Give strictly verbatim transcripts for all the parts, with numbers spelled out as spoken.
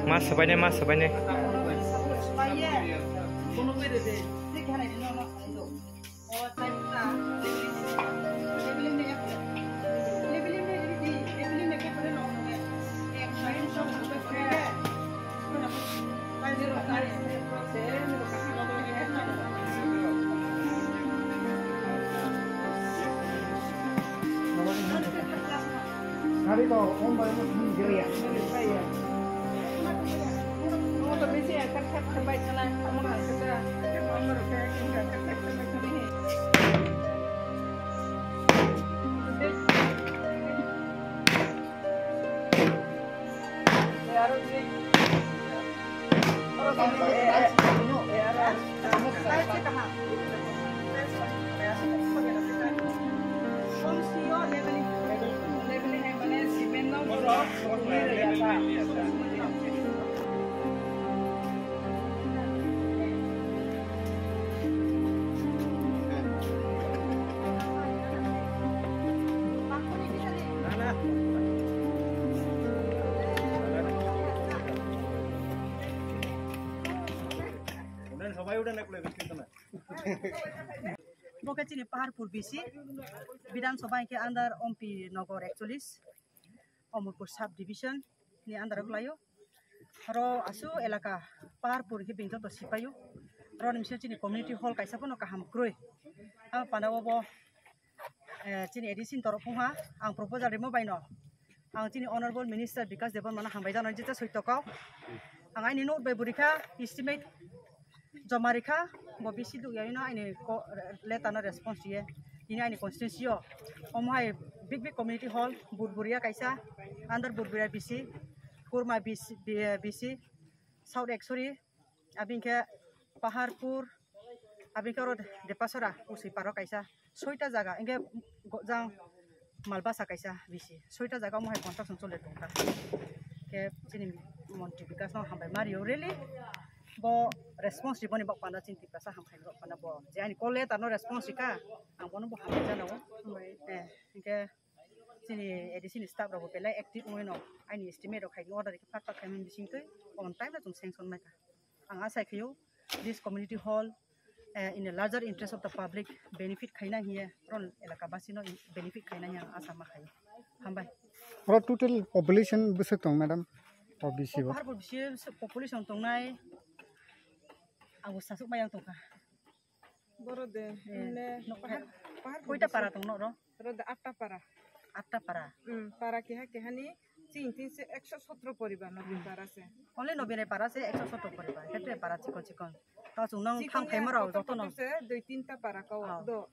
Mas sabaine, mas sabaine. Bo khe chini Paharpur B C, Bidhan Sabha hinkhe under Ompi Nagar ekchollish, Omorpur sub division ni under o kwlaio. Aro asu elaka Paharpur hinkhe bini joto sipaio. Aro ni bisingo chini community hall kaisa phano kaham kwrwi. Abo panda o bo, eh, chini A D C ni torop wngkha, ang proposal rimo baino. Ang chini Honorable Minister Bikash Debbarma no hambai jano jeta soito kok. Ang aini note bai bo rikha, estimate joma rikha, bo B C duk yaino aini ko-, letter no response riye. Ini aini constituency o. Omo hai big big community hall, Burburia kaisa, under Burburia B C, Kurma B C, B-, B C, South Ekshori, abini khe Paharpur, abini khe oro Depasora, Usui Paro kaisa, soita jaga, hinkhe go-, jang Malbasa kaisa B C, soita jaga omo hai construction chole tongkha. Khe chini montri Bikash no hambai ma rio really, bo response riboni bok panda chini Tiprasa hamkhaini bok panda bo je ani call letter no response rikha, ang bono bo hambai jana o. Eh, hinkhe chini A D C ni staff rok bo belai active wngwi no aini estimate rok khai order khe phak phak khaimani bisingtwi on time no chwng sanction maikha. Ang asai khaio this community hall, eh, in a larger interest of the public benefit khaina hiye ron elaka basi no benefit khaina hiye ang asa ma khaio. Hambai. Oro total population bwswk tong, madam? O B C bo. Paharpur B C population tongnai ang bo sasuk mai ang tongkha. Boro de, eh, himne no, pahar, pahar koita para tong no ro? Ro de atta para. Atta para. Hmm, para keha keha ni ching tin se ekso sotro poribar no para se. Only no bini para se ekso sotro poribar. Kete para chikon chikon. Ta chung nang chikon thang khaima rok joto no se dui tinta para ko do.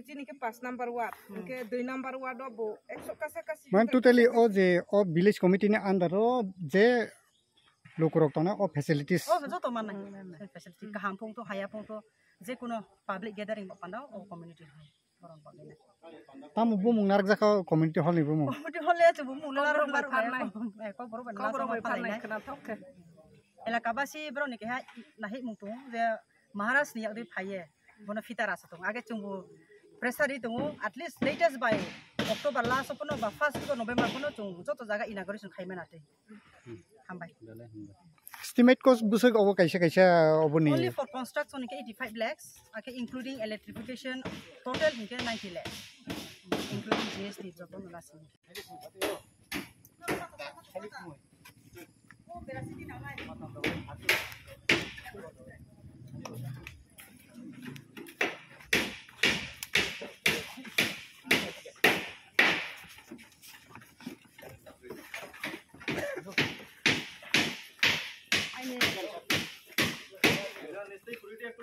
Chini ke pas number ward, hmm, ke dui number ward o bo ekso kasa kasi. Man totally o je o village committee ni under o je lukurok tongnai o facilities. O joto mannai. Hmm. Facility kaham phung to, haya phung to, je kuno public gathering bo panda o community hall borok bagwi nai. Tamo bumung narwkjakha community hall ni bumung. Community hall le chwng bumung le kokborok bai pharnai. Eh, kokborok bai kokborok bai pharnai khwna thok khe. Elaka basi borok ni keha nahik mung tongo je Maharaj ni yagdi phaiye. Bono fitar asa tongo. Age chwngbo pressure ri tongo, at least latest by October last o phano ba first week of November phano chwng joto jaga inauguration khai mano twi. Hambai. Estimate cost bwswk obo kaisa kaisa oboni? Only for construction hwnkhe eighty five lakhs, ake including electrification, total hwnkhe ninety lakhs, including G S T joto no last year.